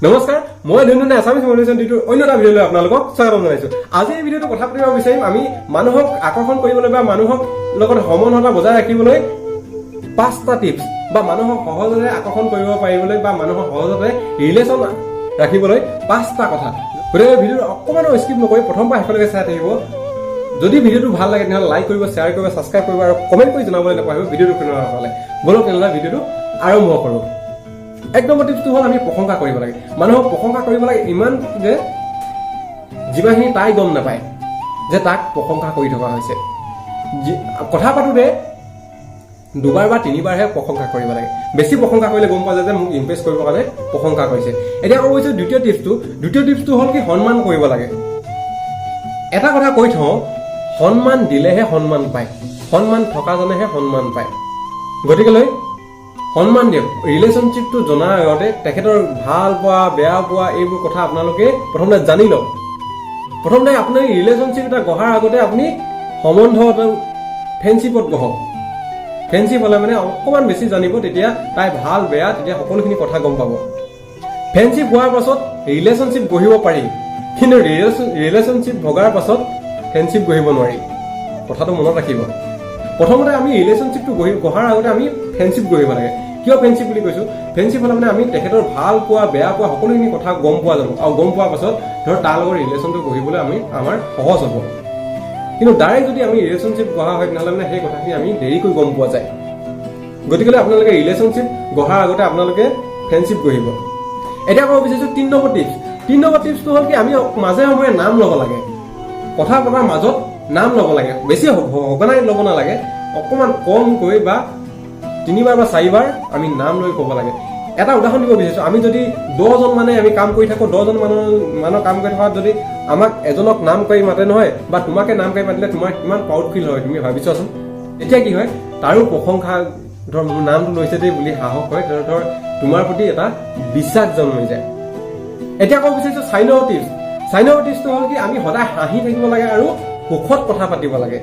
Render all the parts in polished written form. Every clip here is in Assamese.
নমস্কাৰ, মই ধন্যবাদ। আছামিজ মটিভেশ্যন টিভিটোৰ অন্য এটা ভিডিঅ'লৈ আপোনালোকক স্বাগতম জনাইছো। আজি এই ভিডিঅ'টো কথা পাতিব বিচাৰিম আমি মানুহক আকৰ্ষণ কৰিবলৈ বা মানুহক লগত সম্বন্ধ বজাই ৰাখিবলৈ পাঁচটা টিপছ বা মানুহক সহজতে আকৰ্ষণ কৰিব পাৰিবলৈ বা মানুহক সহজতে ৰিলেশ্যন ৰাখিবলৈ পাঁচটা কথা। গতিকে ভিডিঅ'টো অকণমানো স্কিপ নকৰি প্ৰথম পৰা শেষলৈকে চাই থাকিব। যদি ভিডিঅ'টো ভাল লাগে, তেনেহ'লে লাইক কৰিব, শ্বেয়াৰ কৰিব, ছাবস্ক্ৰাইব কৰিব আৰু কমেণ্ট কৰি জনাবলৈ নাপাহৰিব ভিডিঅ'টো কেনেকুৱা পালে। ব'লক তেনেহ'লে ভিডিঅ'টো আৰম্ভ কৰোঁ। 1 নম্বৰ টিপছটো হ'ল আমি প্ৰশংসা কৰিব লাগে। মানুহক প্ৰশংসা কৰিব লাগে ইমান যে যিমানখিনি তাই গম নাপায় যে তাক প্ৰশংসা কৰি থকা হৈছে। কথা পাতোঁতে দুবাৰ বা তিনিবাৰহে প্ৰশংসা কৰিব লাগে। বেছি প্ৰশংসা কৰিলে গম পোৱা যায় যে মোক ইমপ্ৰেছ কৰিবৰ কাৰণে প্ৰশংসা কৰিছে। এতিয়া ক'ব গৈছোঁ দ্বিতীয় টিপছটো। দ্বিতীয় টিপছটো হ'ল কি, সন্মান কৰিব লাগে। এটা কথা কৈ থওঁ, সন্মান দিলেহে সন্মান পায়, সন্মান থকাজনেহে সন্মান পায়। গতিকেলৈ সন্মান দিয়ক। ৰিলেশ্যনশ্বিপটো জনাৰ আগতে তেখেতৰ ভাল পোৱা, বেয়া পোৱা এইবোৰ কথা আপোনালোকে প্ৰথমতে জানি লওক। প্ৰথমতে আপুনি ৰিলেশ্যনশ্বিপ এটা গঢ়াৰ আগতে আপুনি সম্বন্ধ এটা ফ্ৰেণ্ডশ্বিপত গঢ়ক। ফ্ৰেণ্ডশ্বিপ হ'লে মানে অকণমান বেছি জানিব, তেতিয়া তাই ভাল বেয়া তেতিয়া সকলোখিনি কথা গম পাব। ফ্ৰেণ্ডশ্বিপ হোৱাৰ পাছত ৰিলেশ্যনশ্বিপ গঢ়িব পাৰি, কিন্তু ৰিলেশ্যনশ্বিপ ভগাৰ পাছত ফ্ৰেণ্ডশ্বিপ গঢ়িব নোৱাৰি। কথাটো মনত ৰাখিব। প্ৰথমতে আমি ৰিলেশ্যনশ্বিপটো গঢ়াৰ আগতে আমি ফ্ৰেণ্ডশ্বিপ গঢ়িব লাগে। কিয় ফ্ৰেণ্ডশ্বিপ বুলি কৈছোঁ? ফ্ৰেণ্ডশ্বিপ হ'লে মানে আমি তেখেতৰ ভাল পোৱা, বেয়া পোৱা সকলোখিনি কথা গম পোৱা যাব আৰু গম পোৱাৰ পাছত ধৰ তাৰ লগত ৰিলেশ্যনটো গঢ়িবলৈ আমাৰ সহজ হ'ব। কিন্তু ডাইৰেক্ট যদি আমি ৰিলেশ্যনশ্বিপ গঢ়া হয়, তেনেহ'লে মানে সেই কথাখিনি আমি দেৰিকৈ গম পোৱা যায়। গতিকে আপোনালোকে ৰিলেশ্যনশ্বিপ গঢ়াৰ আগতে আপোনালোকে ফ্ৰেণ্ডশ্বিপ গঢ়িব। এতিয়া ক'ব বিচাৰিছোঁ 3 নম্বৰ টিপছ। 3 নম্বৰ টিপছটো হ'ল কি, আমি মাজে সময়ে নাম ল'ব লাগে। কথা পতাৰ মাজত নাম ল'ব লাগে। বেছি সঘনাই ল'ব নালাগে, অকণমান কমকৈ বা তিনিবাৰ বা চাৰিবাৰ আমি নাম লৈ ক'ব লাগে। এটা উদাহৰণ দিব বিচাৰিছোঁ। আমি যদি 10জন মানে আমি কাম কৰি থাকোঁ, 10জন মানুহ কাম কৰি থকাত যদি আমাক এজনক নাম কৰি মাতে নহয় বা তোমাকে নাম কৰি মাতিলে তোমাৰ কিমান প্ৰাউড ফিল হয়, তুমি ভাবি চোৱাচোন। তেতিয়া কি হয়, তাৰো প্ৰশংসা, ধৰ মোৰ নামটো লৈছে দেই বুলি সাহস হয়, ধৰ তোমাৰ প্ৰতি এটা বিশ্বাস জন্মি যায়। এতিয়া ক'ব বিচাৰিছোঁ 4 নম্বৰ টিপছ। 4 নম্বৰ টিপছটো হ'ল কি, আমি সদায় হাঁহি থাকিব লাগে আৰু সুখত কথা পাতিব লাগে।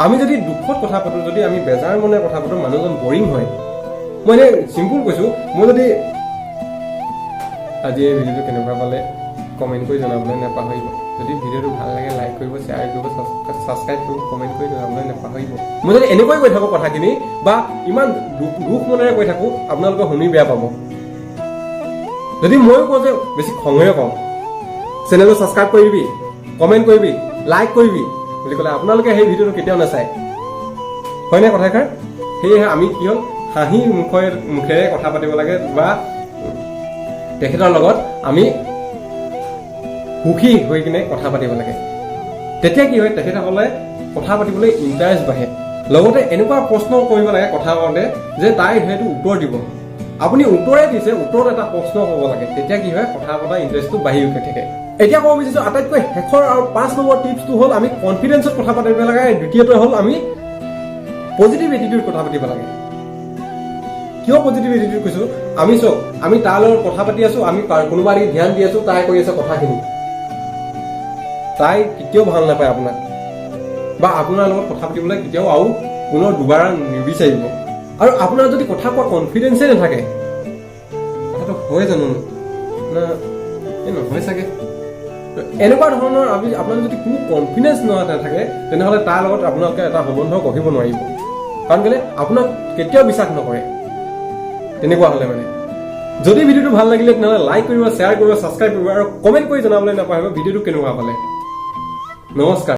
আমি যদি দুখত কথা পাতোঁ, যদি আমি বেজাৰ মনে কথা পাতোঁ, মানুহজন বৰিং হয়। মই এনেই চিম্পুল কৈছোঁ। মই যদি আজি এই ভিডিঅ'টো কেনেকুৱা পালে কমেণ্ট কৰি জনাবলৈ নাপাহৰিব। যদি ভিডিঅ'টো ভাল লাগে, লাইক কৰিব, শ্বেয়াৰ কৰিব, ছাবস্ক্ৰাইব কৰিব, কমেণ্ট কৰি জনাবলৈ নাপাহৰিব। মই যদি এনেকৈ কৈ থাকোঁ কথাখিনি বা ইমান দুখ মনেৰে কৈ থাকোঁ, আপোনালোকে শুনি বেয়া পাব। যদি ময়ো কওঁ যে বেছি খঙেৰে কওঁ, চেনেলটো ছাবস্ক্ৰাইব কৰিবি, কমেণ্ট কৰিবি, লাইক কৰিবি বুলি ক'লে আপোনালোকে সেই ভিডিঅ'টো কেতিয়াও নাচায়, হয়নে কথাষাৰ? সেয়েহে আমি কি হ'ল, হাঁহি মুখেৰে কথা পাতিব লাগে বা তেখেতৰ লগত আমি সুখী হৈ কিনে কথা পাতিব লাগে। তেতিয়া কি হয়, তেখেতসকলে কথা পাতিবলৈ ইণ্টাৰেষ্ট বাঢ়ে। লগতে এনেকুৱা প্ৰশ্ন কৰিব লাগে কথা কওঁতে যে তাই সেইটো উত্তৰ দিব। আপুনি উত্তৰে দিছে, উত্তৰত এটা প্ৰশ্ন ক'ব লাগে। তেতিয়া কি হয়, কথা পতা ইণ্টাৰেষ্টটো বাঢ়ি গৈ থাকে। এতিয়া ক'ব বিচাৰিছো আটাইতকৈ শেষৰ আৰু 5 নম্বৰ টিপছটো হ'ল আমি কনফিডেন্সত কথা পাতিব লাগে। দ্বিতীয়তে হ'ল আমি পজিটিভ এটিটিউড কথা পাতিব লাগে। কিয় পজিটিভ এটিটিউড কৈছো? আমি চাওক, আমি তাৰ লগত কথা পাতি আছো, আমি কোনোবা দিশে ধ্যান দি আছো, তাই কৰি আছে কথাখিনি। তাই কেতিয়াও ভাল নাপায় আপোনাক বা আপোনাৰ লগত কথা পাতিবলৈ কেতিয়াও আৰু পুনৰ দুবাৰ নিবিচাৰিব। আৰু আপোনাৰ যদি কথা কোৱা কনফিডেন্সে নাথাকে, কথাটো হয় জানো না, এই নহয় চাগে, এনেকুৱা ধৰণৰ আমি আপোনাৰ যদি কোনো কনফিডেন্স নাথাকে, তেনেহ'লে তাৰ লগত আপোনালোকে এটা সম্বন্ধ গঢ়িব নোৱাৰিব। কাৰণ কেলে, আপোনাক কেতিয়াও বিশ্বাস নকৰে তেনেকুৱা হ'লে মানে। যদি ভিডিঅ'টো ভাল লাগিলে, তেনেহ'লে লাইক কৰিব, শ্বেয়াৰ কৰিব, ছাবস্ক্ৰাইব কৰিব আৰু কমেণ্ট কৰি জনাবলৈ নাপাহৰিব ভিডিঅ'টো কেনেকুৱা পালে। নমস্কাৰ।